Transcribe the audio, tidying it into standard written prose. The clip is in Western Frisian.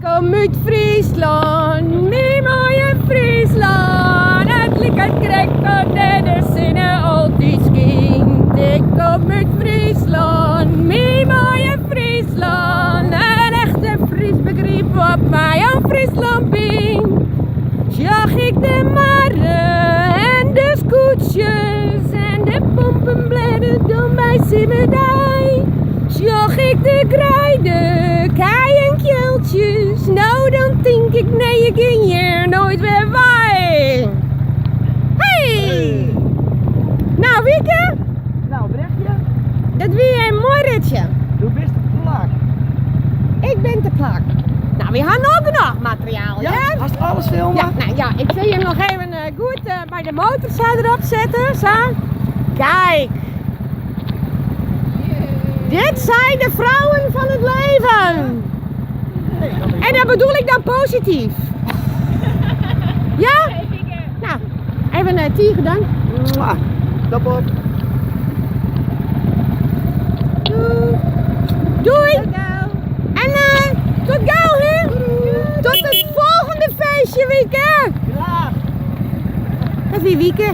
Kom út Fryslân, myn moaie Fryslân, it liket krekt oft dêr de sinne altyd skynt. Ik kom út Fryslân, myn moaie Fryslân, in echte Fries begrypt wat my oan Fryslân bynt. Sjoch ik de marren en de skûtsjes en de pompenblêden dan by simmerdei. Sjoch ik de greide, kij en kealtsjes, no dan tink ik nee ik gean hjir noait wer wei. Hey! Nou Wieke, Nou, Brechtje, dat wie in moai ritsje. Do bist te plak. Ik bin te plak. Nou, we ha no genôch materiaal, Ja, ja? hast alles filme? Ja, nou ja, ik sil jim noch even goed by de motor sa derop sette, sa. Kijk. Dit zijn de vrouwen van het leven. En dat bedoel ik dan positief. Ja? Nou, even uh, tige dank. Mwah. Top op. Doei. Doei. En uh, tot gau, hè? Tot het volgende feestje, Wieke. Graach. Dat wie Wieke.